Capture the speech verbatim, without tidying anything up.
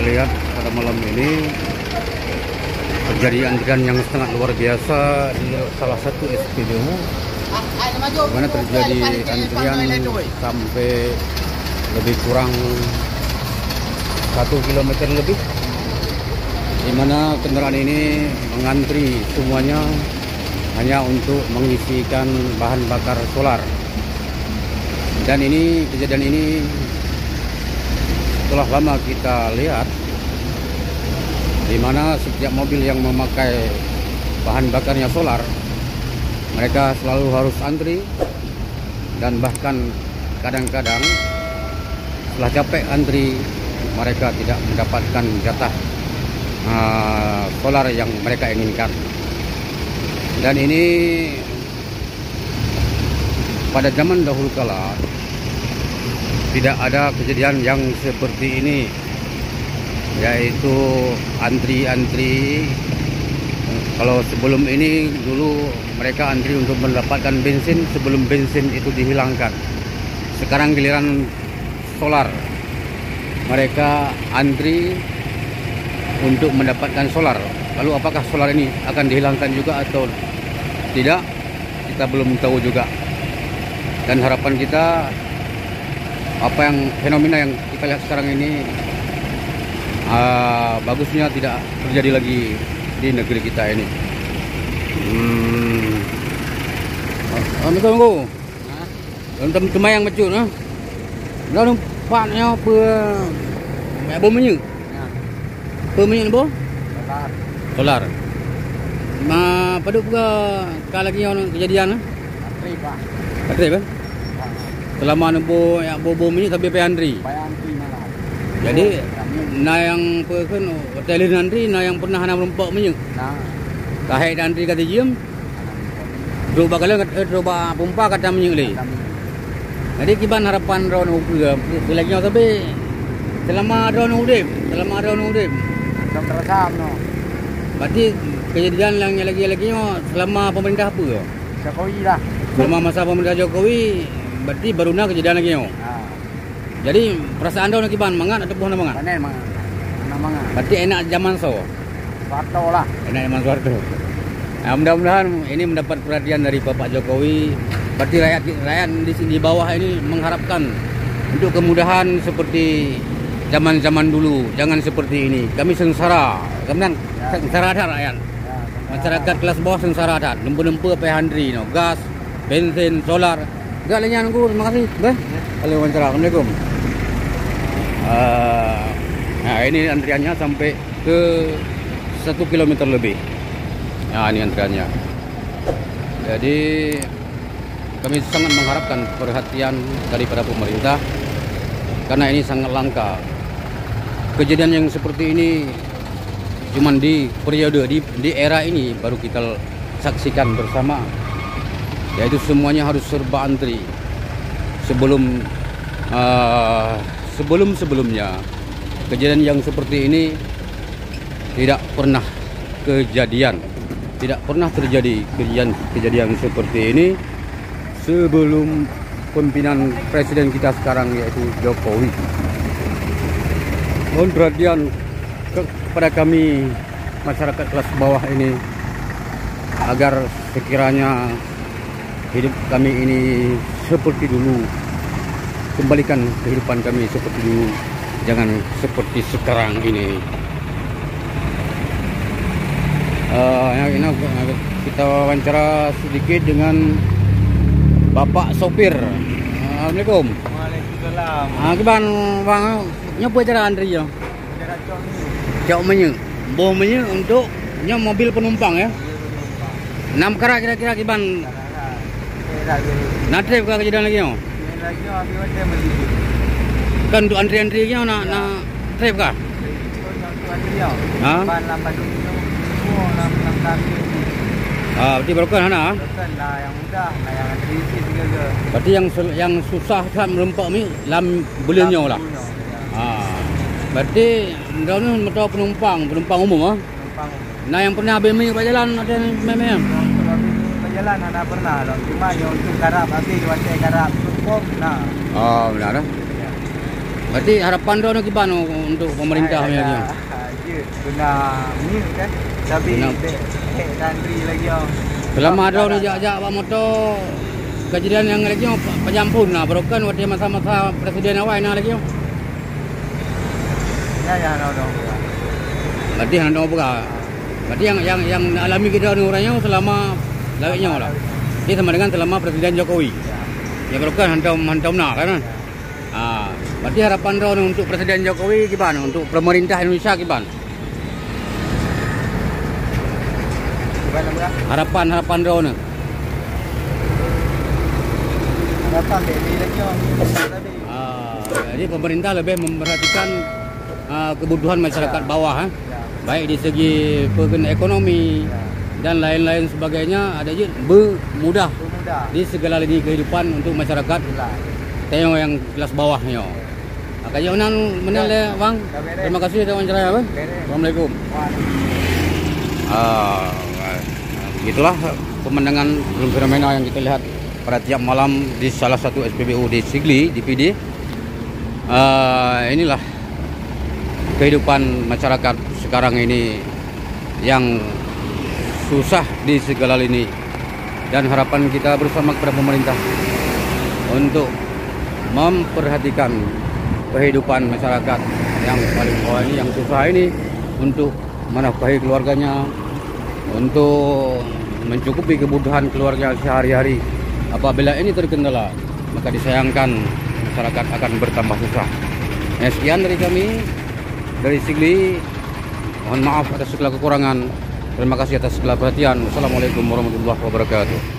Lihat, pada malam ini terjadi antrian yang sangat luar biasa di salah satu S P B U, di mana terjadi antrian sampai lebih kurang satu kilometer lebih, di mana kendaraan ini mengantri semuanya hanya untuk mengisikan bahan bakar solar. Dan ini, kejadian ini telah lama kita lihat, di mana setiap mobil yang memakai bahan bakarnya solar, mereka selalu harus antri, dan bahkan kadang-kadang setelah capek antri, mereka tidak mendapatkan jatah, ah, solar yang mereka inginkan. Dan ini pada zaman dahulu kala tidak ada kejadian yang seperti ini, yaitu antri-antri. Kalau sebelum ini, dulu mereka antri untuk mendapatkan bensin sebelum bensin itu dihilangkan. Sekarang giliran solar. Mereka antri untuk mendapatkan solar. Lalu apakah solar ini akan dihilangkan juga atau tidak? Kita belum tahu juga. Dan harapan kita, apa yang, fenomena yang kita lihat sekarang ini, ah, bagusnya tidak terjadi lagi di negeri kita ini. Hmm. Assalamualaikum, Guru. Ha? Dalam teumbayang bacut, ha? Lalu pak nyoe peue, bom minyeuk? Ya. Peue minyeuk, bom? Solar. Solar. Ma, padub ka lagèe nyoe kejadian, ha? Trip, Pak. Trip, eh? Ha. Selama neuboh, ya, boh-boh minyeuk tapi payah antri. Payah antri malah. Jadi, kami na nyang peue kheun, watèe lheuh antri, na nyang pernah hana meurumpok minyeuk. Nah. Ka hék antri ka sijeuem. Trok bak galon, eh, trok bak pompa ka that minyeuk lé. Jadi kiban harapan droeneuh peue, peue lagèe nyoe sabe, selama droeneuh udép, selama droeneuh udép. Akan terasa meunoe. Berarti kejadian nyang lagèe-lagèe nyoe selama pemerintah peue? Jokowi lah. Selama masa pemerintah Jokowi, berarti baru na kejadian lagèe nyoe. Ha. Jadi, perasaan droeneuh kiban, mangat ataupun hana mangat? Hana mangat. Hana mangat. Berarti enak zaman soe? Soeharto lah. Enak zaman Soeharto. Nah, mudah-mudahan ini mendapat perhatian dari Bapak Jokowi. Berarti rakyat, rakyat di sini, di bawah ini mengharapkan untuk kemudahan seperti zaman-zaman dulu. Jangan seperti ini. Kami sengsara. Kami kan sengsara that rakyat. Ya, sengsara. Masyarakat kelas bawah sengsara that. Nempe-nempe payah antri, no. Gas, bensin, solar. Gak lé nyan, Guru, terima kasih. Beh. Halo, wawancara. Assalamualaikum. Ah, nah, ini antriannya sampai ke satu kilometer lebih. Nah, ini antriannya. Jadi, kami sangat mengharapkan perhatian daripada pemerintah, karena ini sangat langka. Kejadian yang seperti ini cuman di periode, di, di era ini baru kita saksikan bersama, yaitu semuanya harus serba antri. Sebelum, ah, sebelum-sebelumnya, kejadian yang seperti ini tidak pernah kejadian. Tidak pernah terjadi kejadian, kejadian seperti ini sebelum pimpinan presiden kita sekarang, yaitu Jokowi. Mohon perhatian ke-, kepada kami, masyarakat kelas bawah ini, agar sekiranya hidup kami ini seperti dulu. Kembalikan kehidupan kami seperti dulu. Jangan seperti sekarang ini. Eh, yang ini kita wawancara sedikit dengan Bapak Sopir. Assalamualaikum. Waalaikumsalam. Ah, kiban, Bang, nyoe peue cara antri nyoe? Cara cok minyeuk. Cok minyeuk. Boh minyeuk untuk nyoe mobil penumpang, ya? Mobil penumpang. Enam karat kira-kira kiban. Karat. Eh, dah jadi. Na trép ka kejadian lagèe nyoe? Kejadian lagèe nyoe, habis macam beli. Kan untuk antri-antri lagèe nyoe na, ya, na trép ka? Untuk antri nyoe. Ha? Ban lam Bandung tu, semua lam, lam kami. Ah, berarti baroekon hana? Baroekon na nyang mudah, na nyang antri sikit juga. Berarti nyang sul-, nyang susah that meurumpok minyeuk lam buleuen nyoe lah. Lam buleuen nyoe, ya. Ah. Berarti droeneuh meutoe penumpang, penumpang umum, ah? Penumpang umum. Na nyang pernah habéh minyeuk bak jalan, ada mé-mé? Untuk habéh minyeuk bak jalan hana pernah lom. Cuma nyang untuk karab habéh, watèe karab pom na. Oh, beuna dah. Ya. Berarti harapan droeneuh kiban untuk pemerintah lagi? Jeuet, guna minyeuk kan. Tapi guna dek, dek dan ri lagi, oh. Selama droeneuh jak-jak bak moto, kejadian nyang lagi, oh, pajampun na, barokan watèe masa-masa presiden awai na lagi, oh. Ya, ya, no, no. Berarti hana peugah. Berarti nyang, nyang, nyang alami keudroe ureueng nyoe selama lawét nyoe lah. Jadi sama dengan selama Presiden Jokowi. Ya. Ya, kalau kan hantom, hantom na kan? Ya. Ah, berarti harapan droeneuh untuk Presiden Jokowi kiban, untuk pemerintah Indonesia kiban? Harapan, harapan droeneuh. Harapan dari lagi, oh. Ah, jadi pemerintah lebih memperhatikan ah, kebutuhan masyarakat bawah, eh. Baik di segi peukeunan ekonomi dan lain-lain sebagainya, ada jeuet beumeumudah di segala lini kehidupan untuk masyarakat tanyoe nyang kelas bawah nyoe. Maka jeuet meunan, meunan lé, Bang. Terima kasih atas wawancara, Bang. Assalamualaikum. Ah, begitulah pemandangan fenomena yang kita lihat pada tiap malam di salah satu S P B U di Sigli, di Pidie. Ah, inilah kehidupan masyarakat sekarang ini yang susah di segala lini, dan harapan kita bersama kepada pemerintah untuk memperhatikan kehidupan masyarakat yang paling bawah ini, yang susah ini, untuk menafkahi keluarganya, untuk mencukupi kebutuhan keluarga sehari-hari. Apabila ini terkendala, maka disayangkan masyarakat akan bertambah susah. Ya, sekian dari kami, dari Sigli. Mohon maaf atas segala kekurangan. Terima kasih atas segala perhatian. Wassalamualaikum warahmatullahi wabarakatuh.